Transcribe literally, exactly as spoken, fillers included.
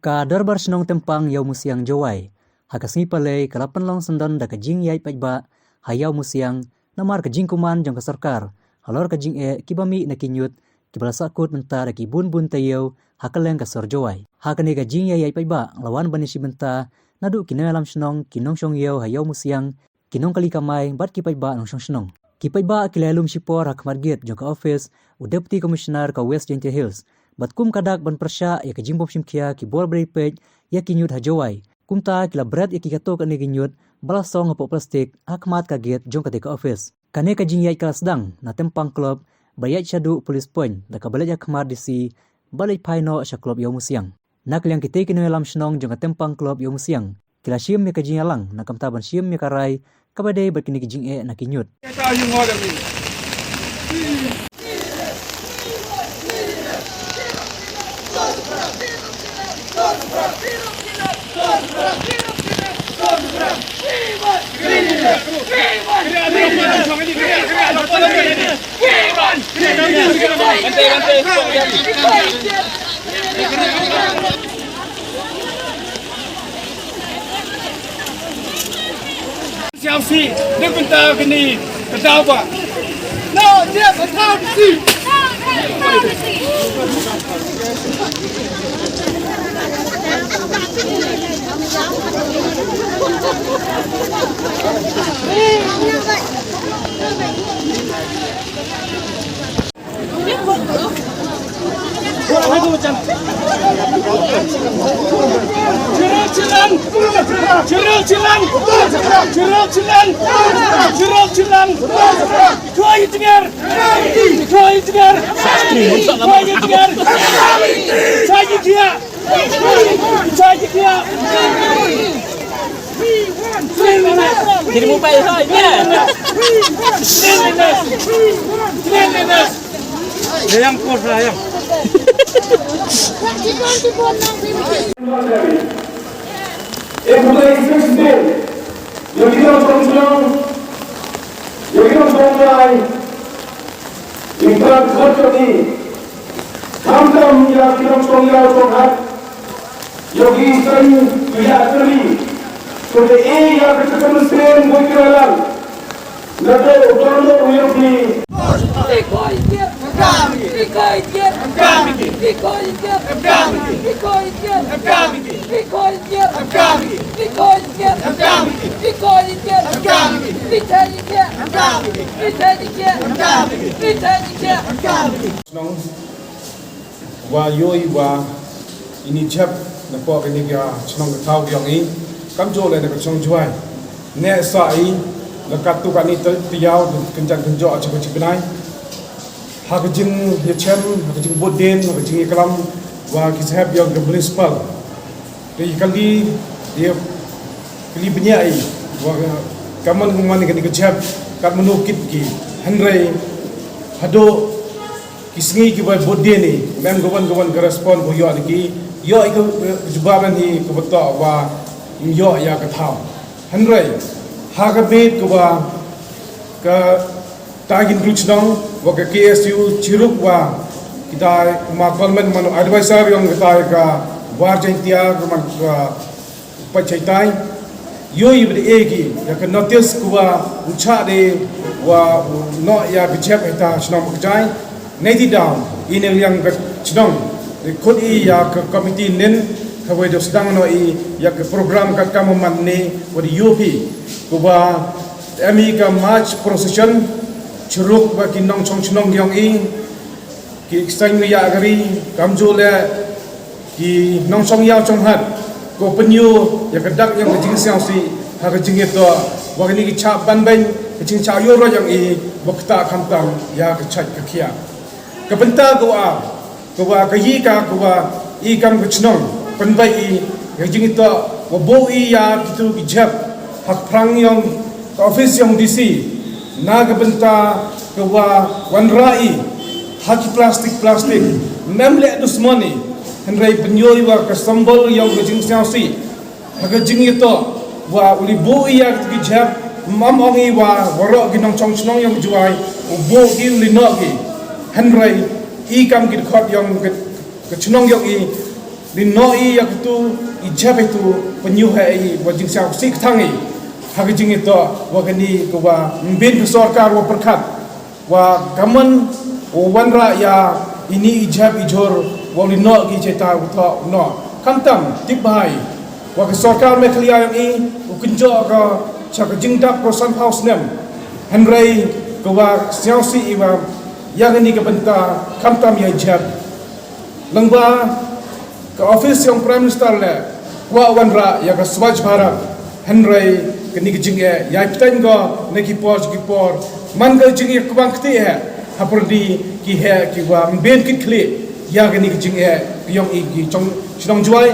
Ka Dorbar Shnong Tympang Ïawmusiang Jowai ha ka sngi Palei ka la pynlong syndon da ka jingïaid paidbah ha Ïawmusiang namar ka jingkuman jong ka sorkar halor ka jingeh kiba mih na ki ñiut kiba la sahkut mynta da ki bun bun taïew ha kylleng ka sor Jowai. Ha kane ka jingïaid paidbah la wan ban ïashim bynta naduh ki nongïalam shnong, ki nongshong ïew ha Ïawmusiang, ki nongkali kamai bad ki paidbah nongshong shnong. Ki paidbah ki la ïalum shipor ha khmat gate jong ka office u Deputy Commissioner ka West Jaintia Hills bad kum ka dak ban pyrshah ïa ka jingbym shim khia ki bor ba dei peit ïa ki ñiut ha Jowai, kumta ki la bret ïa ki katto katne ki ñiut ba la song hapoh plastik ha khmat ka gate jong katei ka office. Kane ka jingïaid ka la sdang na Tympang Club bad ïaid shaduh Police Point da kaba leit ha khmat D C bad leit phai noh sha Club Ïawmusiang. Na ka liang kitei ki nongïalam shnong jong ka Tympang Club Ïawmusiang ki la shim ïa ka jingïalang na ka bynta ban shim ïa ka rai kaba dei bad kine ki jingeh na ki ñiut. Siang si, duk bynta kini, ketawa. No, dia ketawa si. Jadi mobile ha nya. Yang kos lah yang. Ïa ki nongshong ïaw shong hat. Ïa ki seng ïa kali. Ko te e ïa ka chakam sen ko ki ralang. Na to u don lo u ïa ki. Shnong, wa ïohi wa ini jhep na pok ini ka shnong ka thaw yong i, kam jo le na ka shnong Jowai. Ne sa i, na katu kani te tiaw, kenjan kenjo aja ko chibnai. Ha ka jingïachem, ha ka jingbud dien, ha ka jingïaklam, wa ki saheb yong ka municipal. Te kali, ïa kali bniah i, wa kaman kumani kani ka jhep, kat manu kit ki, hynrei, haduh, ki sngi ki bai bud dien i, mem gawan gawan ka respond ko ïoh ni ki, ïoh i ka, eh, jubab ni ka betok wa, ïoh ïa ka thaw. Hynrei, ha ka bit ka wa, ka ta gin ruch nong, wa ka K S U chiruk wa, kita ma government manu advisor yong kita ka war jeng tia ka man ka pachai tai. Yoi bde e ki, ya ka notice ku wa u cha de wa u no ya ka chep ita chnong ka jai. Nei ti dam, ine liang ka chnong, de khut i ya ka committee nin, ka wei de sedang no i ya ka program ka kam man ne, wa de U P, ku wa Em i ka march procession, chiruk wa ki nongchong chnong yong i, ki extend wi ya gari, kam ju le, ki nongchong yaw chong hat, ko penyu, ya ka dak yong ka jingsngewsih, ha ka jingito, wa kani ki chap ban beng, ka jingchap yoro yong i, wa kata khamtam, ya ka chait ka khia. Ka bynta ko a, Ka wa ka yi ka, ka wa i kam ka chnong, pynbeit i, ka jingito, wa buh i ya kitu ki jhep, ha ka phrang yong, ka office yong D C, na ka bynta, ka wa wanrah i, ha ki plastik plastik, mem leh dusmon i, hynrei pynïoh i wa ka symbol yong ka jingsngewsih, Ha ka jingïatoh, wa u li buh ïa ki jhep, mam ong i wa, waroh ki nongchong chnong yong Jowai, u buh ki u li noh ki. Hynrei, i kam ki dkhot yong ka, ka chnong yong i, Lyngngoh i ïa katu i jhep itu, pynïoh ha i wa jingsngewsih kthang i ha ka jingïatoh wa kani ka wa ym bin ka sorkar wa pyrkhat, wa ka mon u wanrah ïa ini i jhep i jhur wa lyngngoh ki jeta u thoh u noh. Khamtam tip bha i wa ka sorkar Meghalaya ïong i u kynjoh ka cha ka jingdap ka sanphaw snem, hynrei ka wa sngewsih i wa ïa kani ka bynta khamtam ïa i jhep. Lyngba ka office ïong Prime Minister le wa wanrah ïa ka Swachh Bharat, hynrei kani ka jingeh ïa i pteng go na ki por ki por man ka jingeh kwang kti eh ha pyrdi ki heh ki wa ym bin kit khlieh ïa kani ka jingeh ki ïong i ki chong chnong jwai.